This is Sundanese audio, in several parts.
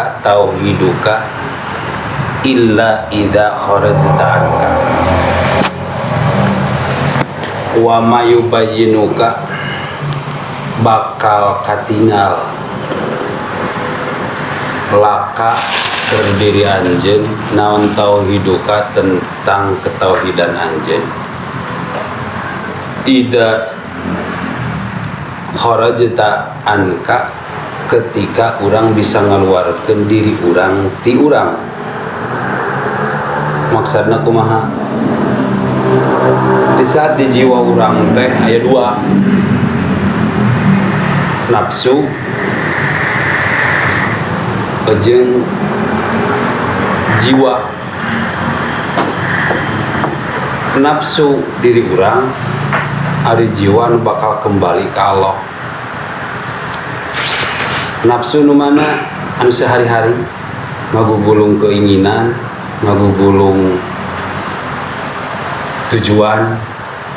laka tauhiduka illa idza kharajta anka wa ma yubayyinuka bakal katingal laka keur diri anjeun naon tauhiduka tentang ketauhidan anjeun ida kharajta anka ketika urang bisa ngaluarkeun diri urang ti urang. Maksudna kumaha? Di saat di jiwa urang teh aya dua, nafsu jeung jiwa. Nafsu diri urang, ari jiwa nu bakal kembali ke Allah. Nafsu nu mana? Anu sehari-hari ngagugulung keinginan, ngagugulung tujuan,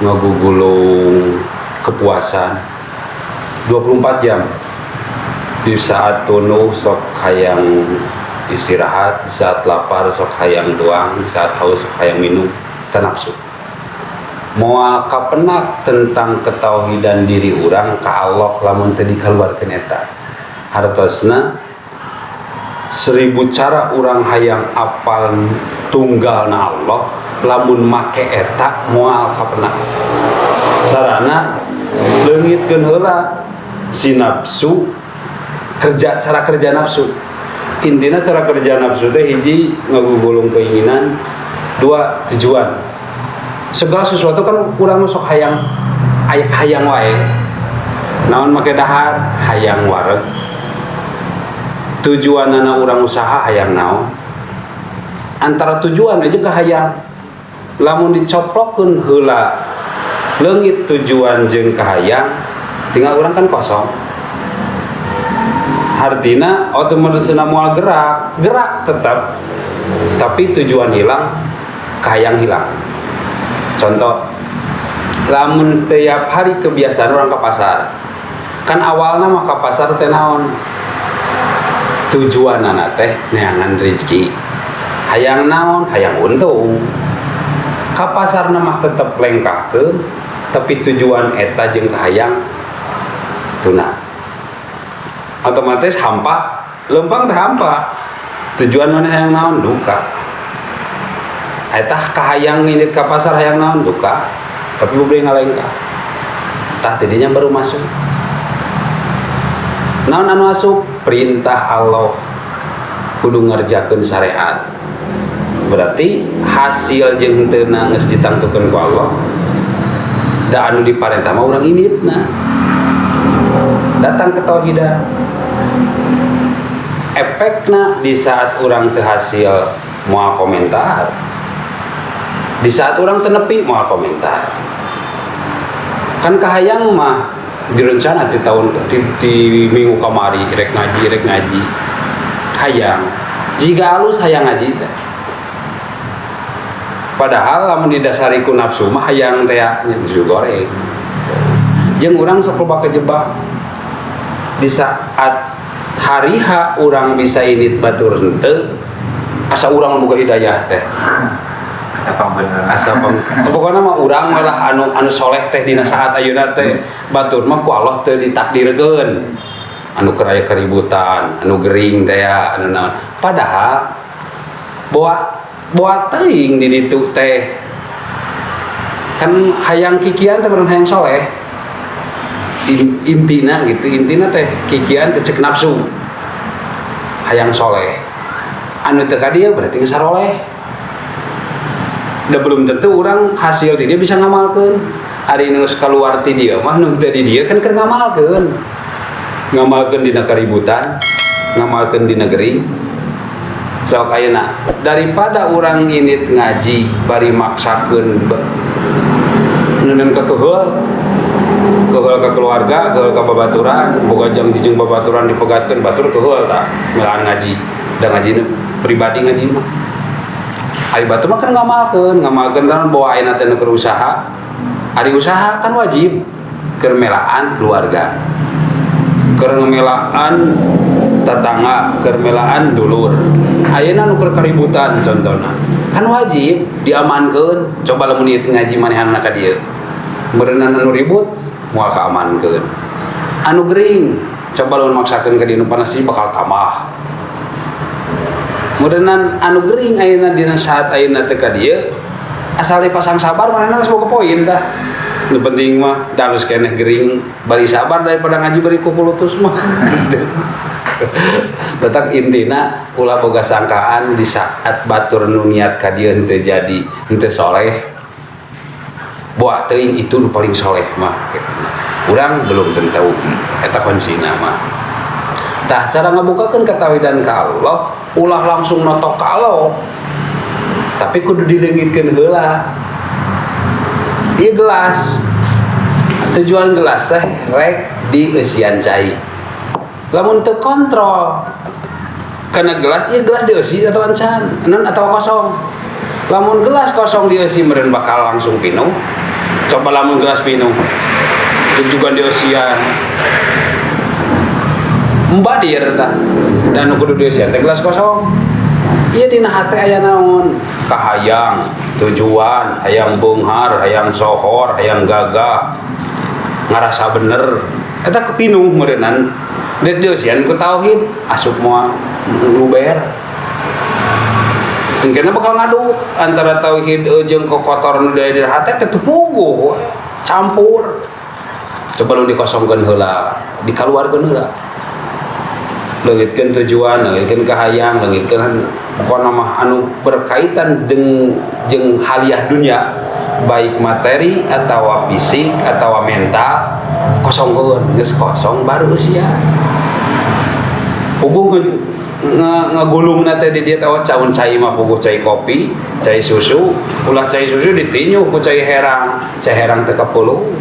ngagugulung kepuasan 24 jam. Di saat tunduh sok hayang istirahat, di saat lapar sok hayang doang, di saat haus sok hayang minum, teh nafsu. Moal kapenak tentang ketauhidan diri urang ka Allah lamun teu dikaluarkeun eta. Hartosna 1000 cara urang hayang apal tunggalna Allah, lamun make eta moal kapenak. Carana leungitkeun heula si nafsu, kerja cara kerja nafsu. Intina cara kerja nafsu teh hiji ngagugulung keinginan, dua tujuan. Segala sesuatu kan urang sok hayang, aya hayang wae. Naon make dahar hayang wareg. Tujuanana urang usaha hayang naon. Antara tujuan aja ke hayang. Lamun dicoplokkeun heula leungit tujuan jeung kahayang, tinggal urang kan kosong. Artina otomatis moal gerak, gerak tetap, tapi tujuan hilang, kahayang hilang. Contoh, lamun setiap hari kebiasaan orang ke pasar, kan awalnya mah ke pasar teh naon? Tujuanana teh neangan rezeki. Hayang naon? Hayang untung. Ka pasarna mah tetep lengkahkeun, tapi tujuan eta jeung kahayang tuna. Otomatis hampa, lempang teh hampa. Tujuan mana hayang naon? Duka. Eta kahayang indit ka pasar hayang naon? Duka. Tapi beli ngalengkah. Tah tidinya baru masuk. Naon anu asup? Perintah Allah. Kudu ngerjakeun syariat. Berarti hasil jeung henteu geus ditangtukeun ku Allah. Da anu diparentah mah urang inditna. Datang ke tauhidan. Efekna di saat urang teu hasil moal komentar. Di saat urang teu nepi moal komentar. Kan kahayang mah direncana di tahun di minggu kamari rek ngaji, rek ngaji. Hayang. Jika alus hayang ngaji teh. Padahal lamun didasari ku nafsu mah hayang teh nya susu goreng. Jeung urang sok loba kejebak. Di saat hari H urang bisa init batur henteu, asa urang boga hidayah teh. Asa pangbener. Asa pang. Pokokna mah urang malah anu soleh teh dina saat ayeuna teh batur mah ku Allah teu ditakdirkeun. Anu keur aya keributan, anu gering teh ya, anu naon. Padahal boa teuing di ditu teh. Kan hayang kikian teh bener hayang soleh. Intina gitu, intina teh kikian teh cek nafsu. Hayang soleh. Anu teu ka dieu berarti geus saroleh. Da belum tentu orang hasil ti dia bisa ngamalkeun. Ari nu geus kaluar ti dieu mah nu teu di dieu kan keur ngamalkeun. Ngamalkeun dina keributan, ngamalkeun di negeri. Sok ayeuna daripada urang indit ngaji bari maksakeun neundeun ka keuheul, keuheul ka keluarga, keuheul ka babaturan, boga jam jeung babaturan dipegatkeun batur keuheul tah melaan ngaji. Da ngajina pribadi ngaji mah. Ari batur mah kan ngamalkeun, ngamalkeun kan bawa ayeuna teh nu keur usaha. Ari usaha kan wajib keur melaan keluarga. Keur melaan Tetangga, keur melaan dulur. Ayeuna nu keur kaributan contohna. Kan wajib diamankeun. Coba lamun ieu ngaji manehanna ka dieu. Meureunan anu ribut moal kaamankeun. Anu gering coba lamun maksakeun ka dieu, nu panas bakal tambah. Meureunan anu gering ayeuna dina saat ayeuna teh ka dieu, asal dipasang sabar, manehna geus boga poin tah. Nu penting mah da alus keneh gering bari sabar daripada ngaji bari kupulutus mah gitu. Batak intina ulah boga sangkaan di saat batur nu niat ka dieu henteu jadi, henteu soleh. Boa teuing itu nu paling soleh mah gitu. Urang belum tentu eta kuncina mah. Tah, cara ngabukakeun katauhidan ka Allah, ulah langsung notok ka Allah. Tapi kudu dileungitkeun heula. Ieu gelas. Tujuan gelas teh rek dieusian cai. Lamun teu kontrol kana gelas, ieu gelas dieusi atau encan, non atau kosong. Lamun gelas kosong dieusi, meureun bakal langsung pinuh. Coba lamun gelas pinuh, tujuan dieusian mbadir tah, dan nu kudu dieusian teh gelas kosong. Ieu dina hate aya naon? Kahayang, tujuan, hayang beunghar, hayang sohor, hayang gagah, ngarasa bener. Eta kepinuh meureunan. Dek dieusian ku tauhid, asup moal, luber. Mungkin bakal ngadu antara tauhid jeung kokotoran nu di hate teh teu puguh, campur. Coba lu dikosongkeun heula, dikaluarkeun heula. Leungitkeun tujuan, leungitkeun kahayang, leungitkeun pokona mah anu berkaitan jeung haliah dunia, baik materi atau fisik atau mental, kosongkeun. Geus kosong baru usia. Puguh ngagulungna teh di dieu teh, oh, caun cai mah puguh cai kopi, cai susu, ulah cai susu ditinju ku cai herang, cai herang teu kapuluh,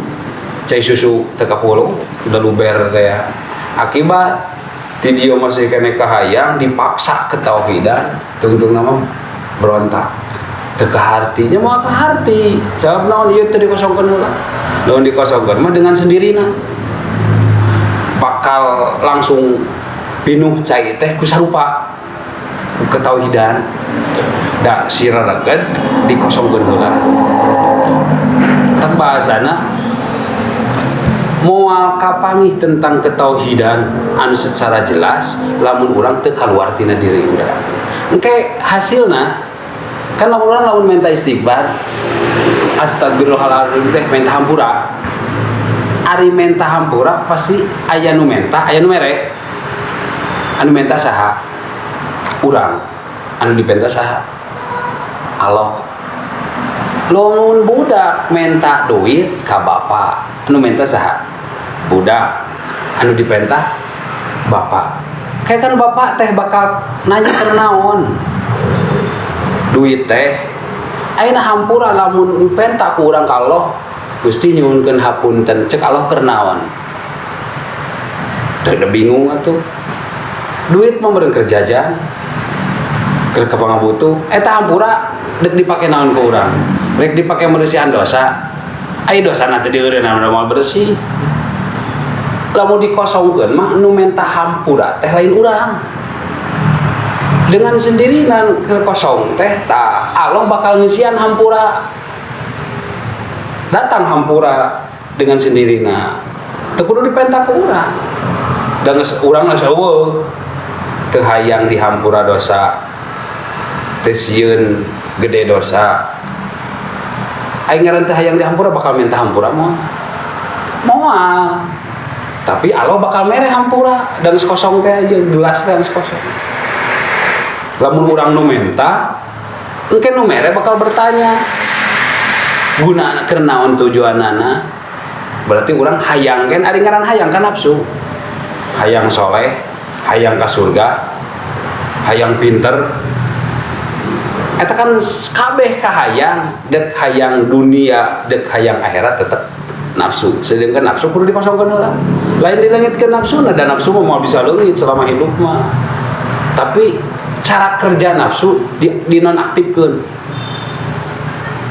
cai susu teu kapuluh, udah luber teh ya. Akibat di dieu masih kene kahayang dipaksa ketauhidan, tungtung nama berontak. Teu kahartinya, moal kaharti. Sabab naon? Ieu teu dikosongkeun heula. Lamun dikosongkeun mah dengan sendirina bakal langsung pinuh cai teh ku sarupa ku ketauhidan. Da sirareget dikosongkeun heula. Tak bahasana moal kapanggih tentang ketauhidan anu secara jelas lamun urang teu kaluar tina diri urang. Engke hasilna kan lamun urang lamun minta istighfar, astagfirullahaladzim teh minta hampura. Ari minta hampura pasti aya nu menta, aya nu mere. Anu menta saha? Urang. Anu dipenta saha? Allah. Lamun budak menta duit ka bapak, anu menta saha? Budak. Anu dipenta bapak. Kayak kan bapak teh bakal nanya keur naon duit teh. Ayeuna hampura lamun penta ku urang ka Allah, Gusti nyuhunkeun hapunten, cek Allah keur naon? Da bingung atuh. Duit mah meureun keur jajan, keur kapangabutuh. Eta hampura dek dipake naon ku urang? Rek dipake meresihan dosa? Aya dosa nanti dieureunna moal bersih. Lamun dikosongkeun mah nu menta hampura teh lain urang. Dengan sendiri kosong teh tah Allah bakal ngisian hampura. Datang hampura dengan sendirinya, teu kudu dipenta ku urang. Dan geus urang geus eueuh teu hayang dihampura dosa, teu sieun gede dosa. Aing ngaran teu hayang dihampura bakal minta hampura moal? Moal. Tapi Allah bakal mere hampura dan geus kosong teh aja, gelas teh geus kosong. Lamun urang nu menta, engke nu mere bakal bertanya guna keur naon tujuanana. Berarti urang hayang kan, ari ngaran hayang kan nafsu. Hayang soleh, hayang ka surga, hayang pinter. Eta kan kabeh kahayang, dek hayang dunia, dek hayang akhirat tetep nafsu. Sedangkan nafsu kudu dikosongkeun heula. Lain dileungitkeun nafsu, nah, dan nafsu mah moal bisa leungit selama hidup mah. Tapi cara kerja nafsu dinonaktifkeun.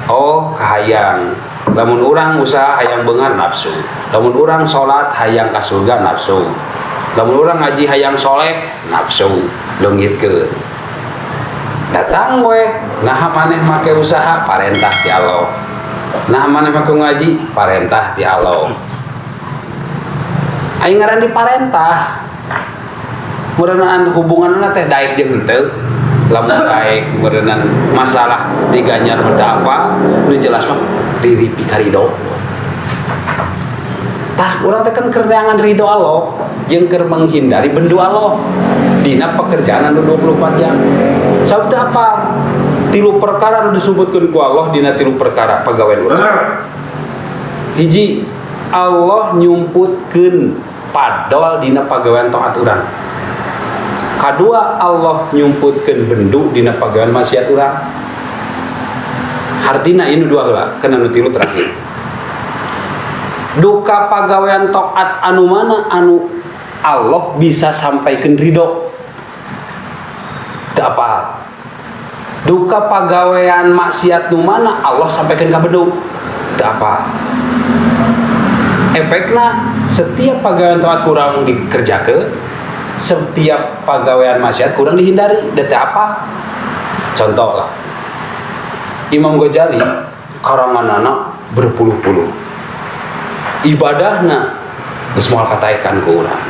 Oh, kahayang. Lamun urang usaha hayang beunghar, nafsu. Lamun urang salat hayang ka surga, nafsu. Lamun urang ngaji hayang soleh, nafsu leungitkeun. Datang we, nah maneh make usaha, parentah ti Allah. Nah maneh make ngaji, parentah ti Allah. Aing ngaran di parentah. Meureunaan hubunganna teh daek jeung henteu. Lamun daek meureunaan masalah diganjar mah teu apa, nu jelas mah diri pikarido. Tah urang teh kan keur neangan ridho Allah jeung keur menghindari bendu Allah dina pekerjaan anu 24 jam. Sabab teu apa? Tilu perkara anu disebutkeun ku Allah dina tilu perkara pagawean urang. Hiji, Allah nyumputkeun padol dina pagawean taat urang. Kadua, Allah nyumputkeun bendu dina pagawean maksiat urang. Hartina ini dua heula, kana nu tilu terakhir. Duka pagawean taat anu mana anu Allah bisa sampaikan ridho, teu apa. Duka pagawean maksiat nu mana Allah sampaikan ka bendu, teu apa. Efekna setiap pagawean taat kurang dikerjakeun, setiap pagawean maksiat kurang dihindari, da teu apa. Contoh lah, Imam Ghazali karanganana berpuluh-puluh, ibadahna geus moal kataekan ku urang,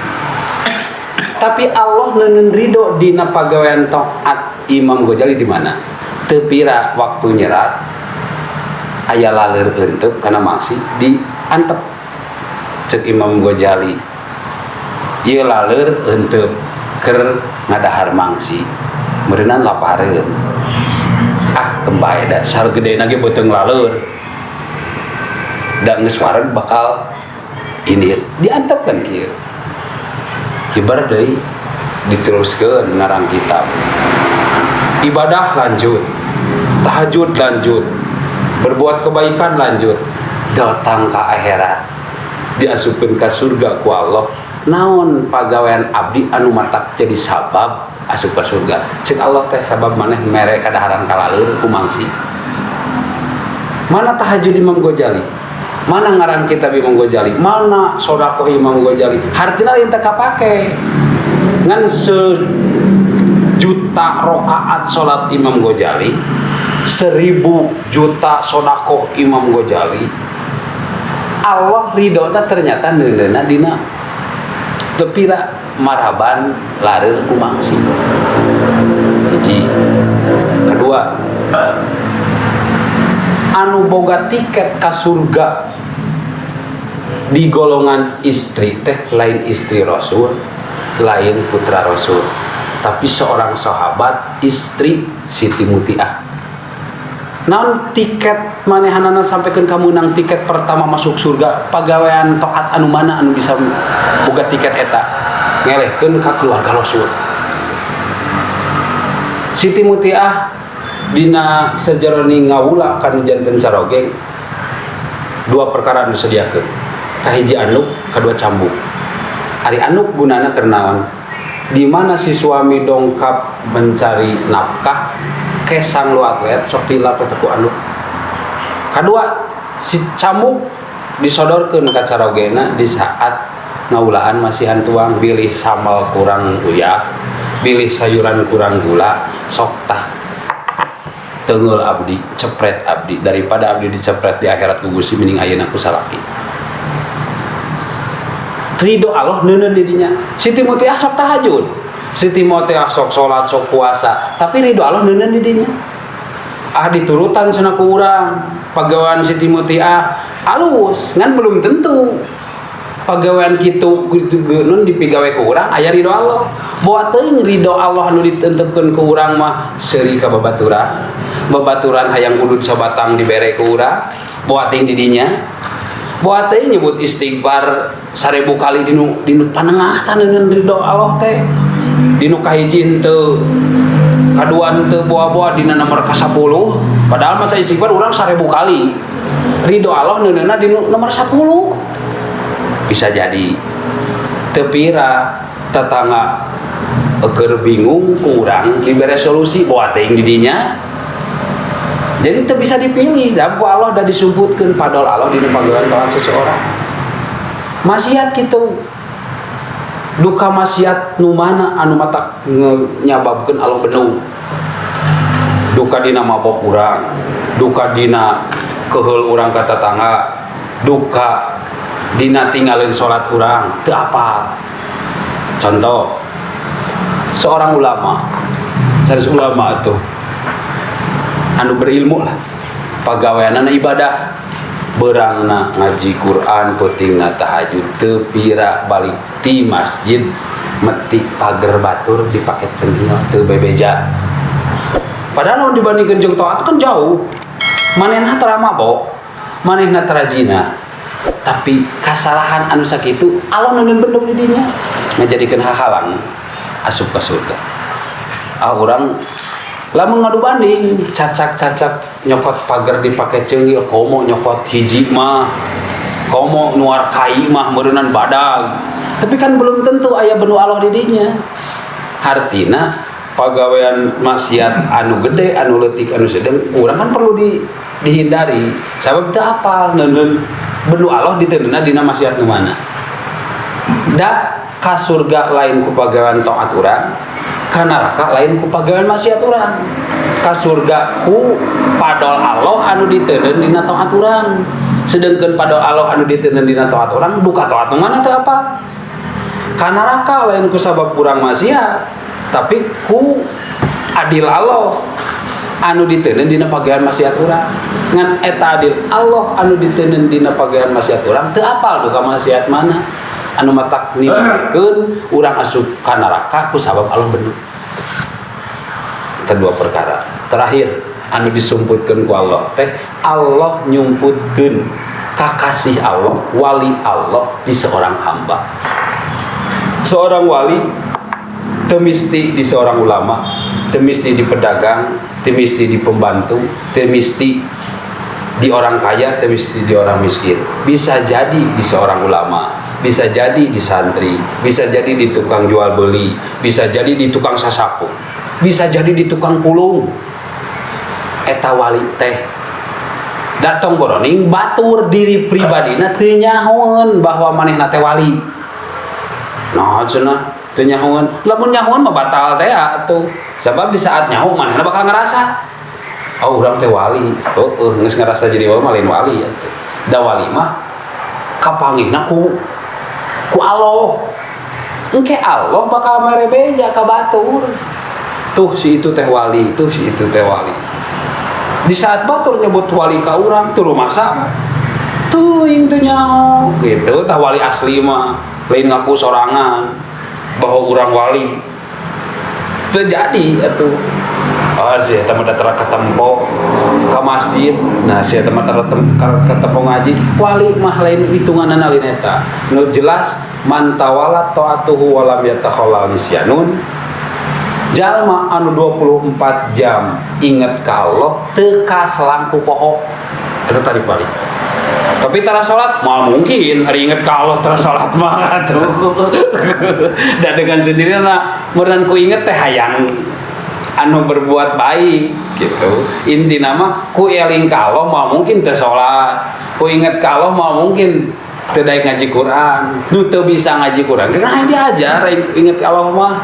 tapi Allah neundeun ridho dina pagawean taat Imam Ghazali di mana? Teu pira waktu nyerat aya laleur euteup kana mangsi diantep. Cek Imam Ghazali, ieu laleur euteup keur ngadahar mangsi, meureunan lapareun. Ah, kembae da sargedena ge beuteung laleur, da geus wareg bakal ini diantepkan kieu. Kibar deui diteruskeun ngarang kitab, ibadah lanjut, tahajud lanjut, berbuat kebaikan lanjut, datang ke akhirat diasupkeun ka surga ku Allah. Naon pagawean abdi anu matak jadi sabab asup ka surga? Cek Allah teh, sabab maneh mere kadaharan kalaleur ku mangsi. Mana tahajud Imam Ghazali? Mana ngarang kitab Imam Ghazali? Mana sodakoh Imam Ghazali? Hartina lain teu kapake. Ngan sejuta rokaat salat Imam Ghazali, 1.000 juta sodakoh Imam Ghazali, Allah ridhona ternyata neundeuna dina tepira maraban lareur ku mangsi. Hiji. Kedua, anu boga tiket ka surga di golongan istri teh lain istri Rasul, lain putra Rasul, tapi seorang sahabat, istri Siti Mutiah. Naon tiket manehanana sampaikan kamu nang tiket pertama masuk surga? Pagawean taat anu mana anu bisa boga tiket eta? Ngelehkeun ka keluarga Rasul. Siti Mutiah dina sejarah ngawula kan janten caroge, dua perkara anu disediakeun: kahiji anduk, kedua cambuk. Ari anduk gunana keur naon? Di mana si suami dongkap mencari nafkah, kesang luat wet sok dilap eta ku anduk. Kadua, si cambuk disodorkeun ka carogena di saat ngawulaan masihan tuang, bilih sambal kurang uyah, bilih sayuran kurang gula, sok tah teunggeul abdi, cepret abdi. Daripada abdi dicepret di akhirat ku Gusti, mending ayeuna ku salaki. Ridho Allah neundeun di dinya. Siti Mutiah sok tahajud, Siti Mutiah sok salat, sok puasa, tapi ridho Allah neundeun di dinya. Ah, diturutan cenah ku urang pagawean Siti Mutiah alus, ngan belum tentu pagawean kitu kitu nun dipigawe ku urang aya ridho Allah. Boa teuing ridho Allah anu ditentepkeun ku urang mah seuri ka babaturan, babaturan hayang udud sabatang dibere ku urang, boa teuing di dinya. Boa teuing nyebut istighfar 1.000 kali dinu panengah tah ridho Allah teh dinu kahiji henteu, kadua henteu, boa-boa dina nomor ka 10. Padahal maca istighfar urang 1.000 kali, ridho Allah neuneunna dinu nomor 10. Bisa jadi tepira tetangga keur bingung kurang dibere solusi, boa teuing di dinya. Jadi teu bisa dipilih dan ku Allah dah disebutkeun padol Allah dina pagawean taat seseorang. Maksiat kitu. Duka maksiat nu mana anu matak nyababkeun Allah benung? Duka dina mabok urang, duka dina keheul urang ka tatangga, duka dina tinggalin salat urang, teu apal. Contoh, seorang ulama, sanes ulama tuh, anu berilmu lah, pagaweanana ibadah, beurangna ngaji Quran, peutingna tahajud, teu pira balik ti masjid metik pager batur dipaket sengil teu bebeja. Padahal lamun dibandingkeun jeung taat kan jauh. Manehna tara mabok, manehna tara zina, tapi kasalahan anu sakitu Allah neundeun bendung di dinya, ngajadikeun hahalang asup ka surga. Ah, urang lamun ngadu banding cacak-cacak nyokot pagar dipake ceungil, komo nyokot hiji mah, komo nuar kai mah meureunan badag, tapi kan belum tentu aya benu Allah di dinya. Hartina pagawean maksiat anu gede, anu leutik, anu sedang, urang kan perlu dihindari sabab teu apal neundeun benu Allah diteundeunna dina maksiat nu mana. Da ka surga lain ku pagawean taat urang, ka neraka lain ku pagawean maksiat urang. Ka surga ku padol Allah anu diteundeun dina taat urang, sedangkan padol Allah anu diteundeun dina taat urang duka taat nu mana teu apa. Ka neraka lain ku sabab urang maksiat, tapi ku adil Allah anu diteundeun dina pagawean maksiat urang. Ngan eta adil Allah anu diteundeun dina pagawean maksiat urang teu apal duka maksiat mana anu matak nimbulkeun urang asup ka neraka ku sabab Allah bener. Kedua perkara terakhir anu disumputkeun ku Allah teh, Allah nyumputkeun kakasih Allah, wali Allah di seorang hamba. Seorang wali teu mesti di seorang ulama, teu mesti di pedagang, teu mesti di pembantu, teu mesti di orang kaya, teu mesti di orang miskin. Bisa jadi di seorang ulama, bisa jadi di santri, bisa jadi di tukang jual beli, bisa jadi di tukang sasapu, bisa jadi di tukang pulung. Eta wali teh datang boroning batur diri pribadina teu nyahoeun bahwa manehna teh wali. Nah, cenah teu nyahoeun. Lamun nyahoeun mah batal teh atuh. Sebab di saat nyaho manehna bakal ngerasa, "Oh, urang teh wali." Oh, geus ngerasa jadi wali mah lain wali atuh. Da wali mah kapanggihna ku Allah. Engke Allah bakal mere beja ka batur. Tuh si itu teh wali, tuh si itu teh wali. Di saat batur nyebut wali ka urang, tuh rumasa. Teuing teu nyaho gitu, tah wali asli mah lain ngaku sorangan bahwa urang wali. Terjadi atuh. Oh, si eta mah tara katempo ka masjid. Nah, si eta mah tara katempo ngaji. Wali mah lain hitunganna lain eta. Nu jelas man tawalat taatuhu walam yatakhallal nisyanun. Jalma anu 24 jam inget ka Allah teu kaselang ku poho. Eta tadi wali. Tapi tara salat moal mungkin ari inget ka Allah tara salat mah atuh. Dan dengan sendirinya meureun ku inget teh hayang anu berbuat baik gitu. Intina mah ku eling ka Allah moal mungkin teu salat. Ku inget ka Allah moal mungkin teu daek ngaji Quran. Nu teu bisa ngaji Quran karena diajar inget ka Allah mah.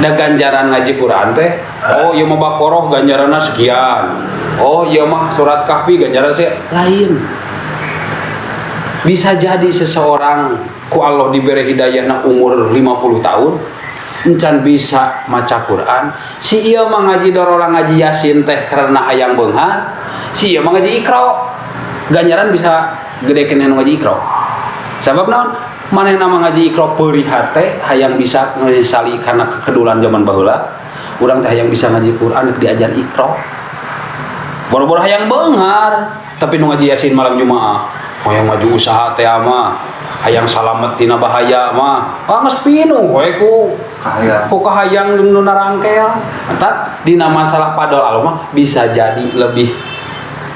Da ganjaran ngaji Quran teh, oh ieu mah Baqarah ganjaranna sekian. Oh ieu mah surat Kahfi ganjaran sekian. Lain. Bisa jadi seseorang ku Allah diberi hidayahna umur 50 tahun encan bisa maca Quran. Si ieu mah ngaji dorola ngaji Yasin teh karena hayang beunghar. Si ieu mah ngaji Iqra, ganjaran bisa gede keneh nu ngaji Iqra. Sabab naon? Manehna mah ngaji Iqra peurih hate hayang bisa ngesali karena kekedulan zaman baheula. Urang teh hayang bisa ngaji Quran diajar Iqra. Boro-boro hayang beunghar, tapi nu ngaji Yasin malam Jumaah hayang maju usaha teh mah, hayang salamet tina bahaya mah. Ah, geus pinuh we ku Kahayang. Ku kahayang nu narangkel. Eta dina masalah padol Allah mah bisa jadi lebih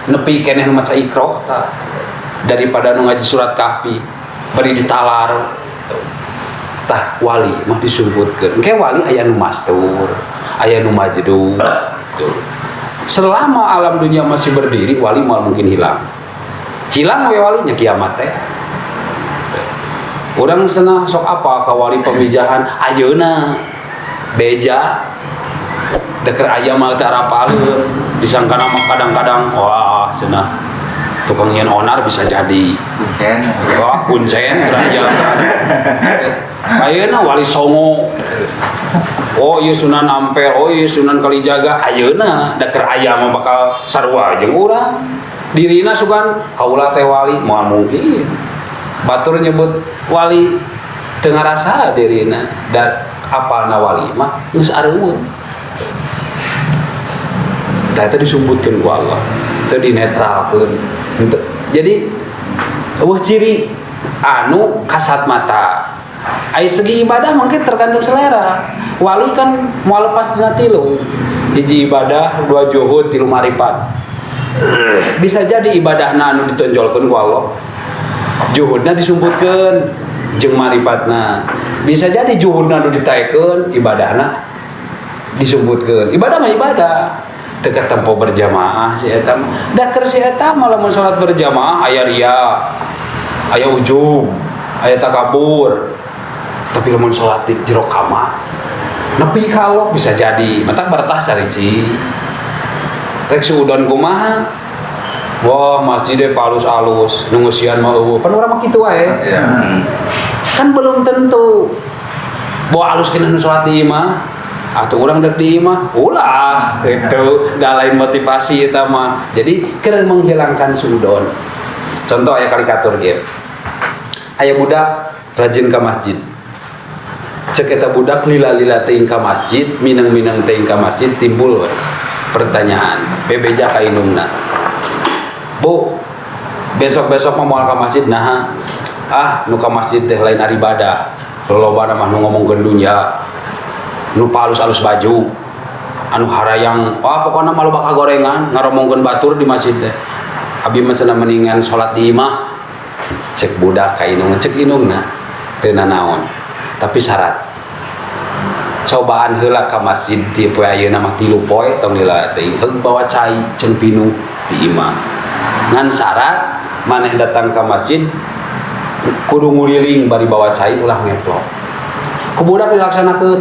nepi keneh nu maca Iqra ta daripada nu ngaji surat Kahfi bari ditalar. Tah wali mah disumputkeun. Engke wali aya nu mastur, aya nu majdub. Tuh. Selama alam dunia masih berdiri, wali moal mungkin hilang. Hilang we walinya kiamat teh. Urang cenah sok apa ka wali pemijahan ayeuna beja da keur aya mah teu arapaleun, disangkana mah kadang-kadang wah cenah tukang nyieun onar bisa jadi. Kuncen. Wah, kuncen kerajaan. Ayeuna Wali Songo. Oh iya Sunan Ampel, oh iya Sunan Kalijaga. Ayeuna da keur aya mah bakal sarua jeung urang. Dirina sugan kaula teh wali, moal mungkin. Batur nyebut wali teu ngarasa dirina, da apalna wali mah geus areuweung. Tah eta disumputkeun ku Allah, teu dinetralkeun. Henteu. Jadi eueuh ciri anu kasat mata. Ai segi ibadah mungkin tergantung selera. Wali kan moal lepas dina tilu. Hiji ibadah, dua juhud, tilu marifat. Bisa jadi ibadahna anu ditonjolkeun ku Allah. Juhudna disumputkeun jeung marifatna. Bisa jadi juhudna anu ditaekeun, ibadahna disumputkeun. Ibadah mah ibadah. Teu katempo berjamaah si eta mah. Da keur si eta mah lamun salat berjamaah aya ria, aya ujub, aya takabur. Tapi lamun salat di jero kamar nepi ka Allah bisa jadi. Matak bertah sarici. Rek suudon kumaha? Wah, masjidnya palus-alus, nu ngeusian mah eueuh. Pan urang mah kitu wae. Iya. Kan belum tentu. Bawa alus kena nu salat di imah atau urang dek di imah, ulah gitu. Da lain motivasi eta mah. Jadi keur menghilangkan suudon. Contoh aya karikatur kieu. Aya budak rajin ka masjid. Cek eta budak lila-lila teuing ka masjid, mineng-mineng teuing ka masjid, timbul we pertanyaan. Bebeja ka indungna. Bu, besok-besok mah moal ka masjid naha? Ah, nu ka masjid teh lain ari ibadah. Lolobana mah nu ngomongkeun dunya. Nu palus-alus baju. Anu harayang, wah pokona mah loba kagorengan, ngaromongkeun batur di masjid teh. Abi mah cenah mendingan salat di imah. Cek budak ka indungna, cek indungna teu nanaon. Tapi syarat cobaan heula ka masjid di poe ayeuna mah 3 poe tong lila teuing heug bawa cai jeung pinu di imah. Ngan syarat maneh datang ka masjid kudu nguriling bari bawa cai ulah ngeplok. Ku budak dilaksanakeun.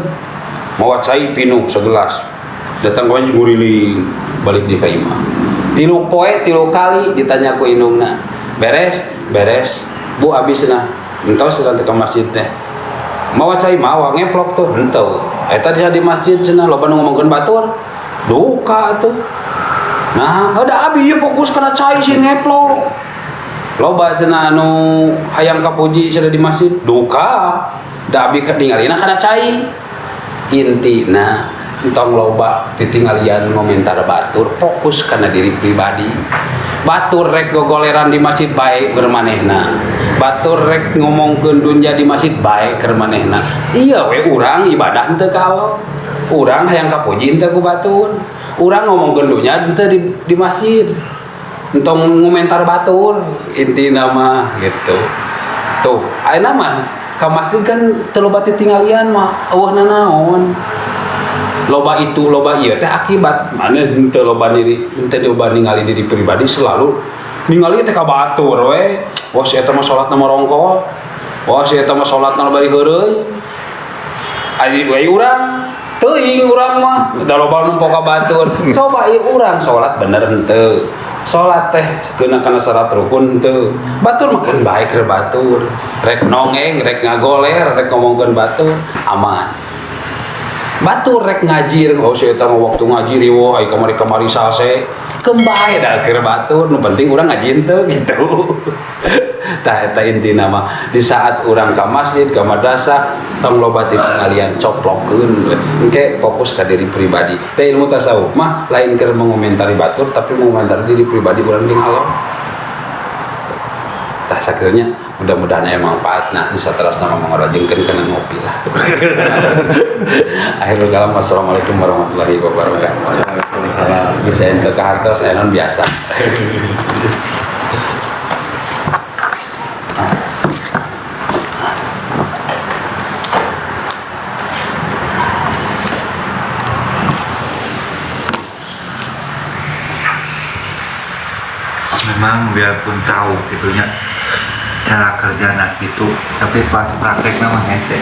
Mawa cai pinu segelas. Datang ka masjid nguriling balik di ka imah. 3 poe 3 kali ditanya ku indungna. Beres? Beres. Bu abi cenah entos cenah teh ka masjid teh. Mawa cai mawa ngeplok tuh henteu. Eta di masjid cenah loba nu ngomongkeun batur. Duka atuh. Nah, ada abi ieu fokus kana cai sih ngeplok. Loba cenah anu hayang kapuji cenah di masjid, duka. Da abi ningalina kana cai. Intina entong loba titinggalian ngomentar batur, fokus kana diri pribadi. Batur rek gogoleran di masjid bae keur manehna. Batur rek ngomongkeun dunya di masjid bae keur manehna. Iya we urang ibadah henteu ka Allah. Urang hayang kapuji henteu ku batur. Urang ngomongkeun dunya henteu di masjid. Entong ngomentar batur intina mah gitu. Tuh, ayeuna mah ka masjid kan teu loba titinggalian mah eueuh nanaon. Loba itu loba ieu teh akibat mana henteu loba diri, henteu loba ningali diri pribadi selalu ningali teh ka batur we. Wah si eta mah salatna marongkol. Wah si eta mah salatna bari heureuy. Ari we urang teuing urang mah da loba nu ka batur. Coba ieu urang salat bener henteu. Salat teh keuna kana syarat rukun henteu. Batur mah keun bae keur batur. Rek nongeng, rek ngagoler, rek ngomongkeun batur aman. Batur rek ngaji, oh si eta mah waktu ngaji riweuh ai kamari-kamari salse. Keun bae da keur batur, nu penting urang ngaji henteu gitu. Tah eta intina mah di saat urang ka masjid, ka madrasah, tong loba titinggalian coplokeun we. Engke fokus ka diri pribadi. Da ilmu tasawuf mah lain keur mengomentari batur tapi mengomentari diri pribadi urang jeung Allah. Tah sakiranya mudah-mudahan aya manfaatna bisa terasna mah mangorajengkeun kana ngopi lah. Akhirul kalam, wassalamualaikum warahmatullahi wabarakatuh. Waalaikumsalam. Bisa ente ka hartos aya naon biasa. Memang biarpun tahu gitunya Cara kerja nah gitu, tapi pas prakteknya mah hese.